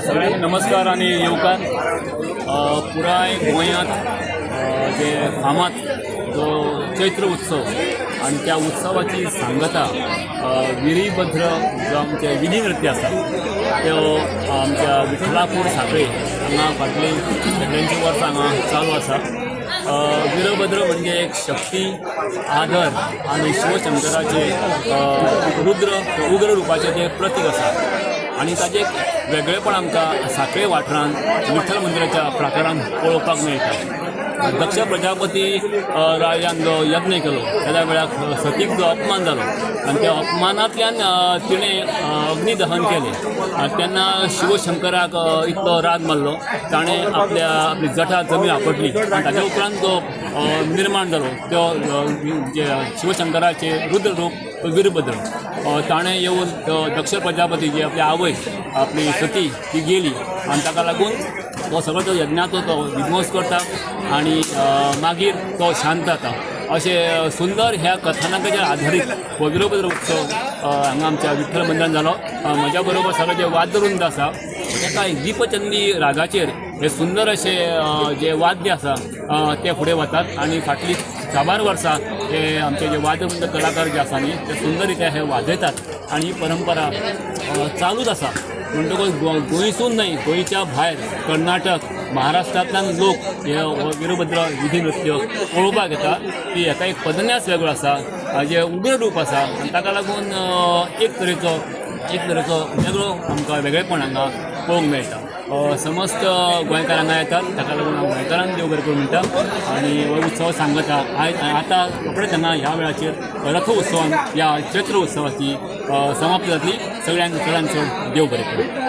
सगळ्यांक नमस्कार आनी येवकार. पुराय गोंयांत जे फामाद जो चैत्र उत्सव आनी त्या उत्सवाची सांगता विरीभद्र जो आमचे विधी नृत्य आसा त्यो आमच्या विठ्ठलापूर साखळे हांगा फाटलीं शेंकड्यांची वर्सां हांगा चालू आसा. वीरभद्र म्हणजे एक शक्ती, आदर आनी शिवशंकराचे रुद्र उग्र रुपाचें तें प्रतीक आसा आनी ताजें एक वेगळेपण आमकां साखळे वाठारांत विठ्ठल मंदिराच्या प्राकारांत पळोवपाक मेळटा. दक्ष प्रजापती राजान जो यज्ञ केलो त्या वेळार सतीक जो अपमान जालो आनी त्या अपमानांतल्यान तिणें अग्निदहन केलें तेन्ना शिवशंकराक इतलो राग मारलो, ताणें आपल्या आपली जटा जमीन आपटली आनी ताच्या उपरांत जो निर्माण जालो तो जे शिवशंकराचें रुद्र रूप वीरभद्र. ताणें येवन दक्ष प्रजापती जी आपली आवय आपली सती ती गेली आनी ताका लागून तो सगळो तो यज्ञाचो तो विध्वंस करता आनी मागीर तो शांत जाता. अशें सुंदर ह्या कथानकाचेर आधारीत हो वीरभद्र उत्सव हांगा आमच्या विठ्ठल मंदिरान जालो. म्हज्या बरोबर सगळे जे वाद्यवृंद आसा ताका दीपचंदी रागाचेर हे सुंदर अशें जे वाद्य आसा ते फुडें वतात आनी फाटलीं साबार वर्सां हे आमचे जे वाद्यवृंद कलाकार जे आसा न्ही ते सुंदर रित्या हे वाजयतात आनी ही परंपरा चालूच आसा. म्हणटकूच गोंयसून न्हय, गोंयच्या भायर कर्नाटक, महाराष्ट्रांतल्यान लोक हे वीरभद्र विधी नृत्य पळोवपाक येता. ती हेका एक पदन्यास वेगळो आसा, जें उग्र रूप आसा आनी ताका लागून एक तरेचो वेगळो आमकां वेगळेपण हांगा पळोवंक मेळटा. समस्त गोंयकार हांगा येतात, ताका लागून हांव गोंयकारांक देव बरें करूं म्हणटा आनी हो उत्सव सांगता. आतां रोखडेच हांगा ह्या वेळाचेर रथ उत्सवान ह्या चैत्र उत्सवाची समाप्ती जातली. सगळ्यांक चडान चड देव बरें करूं.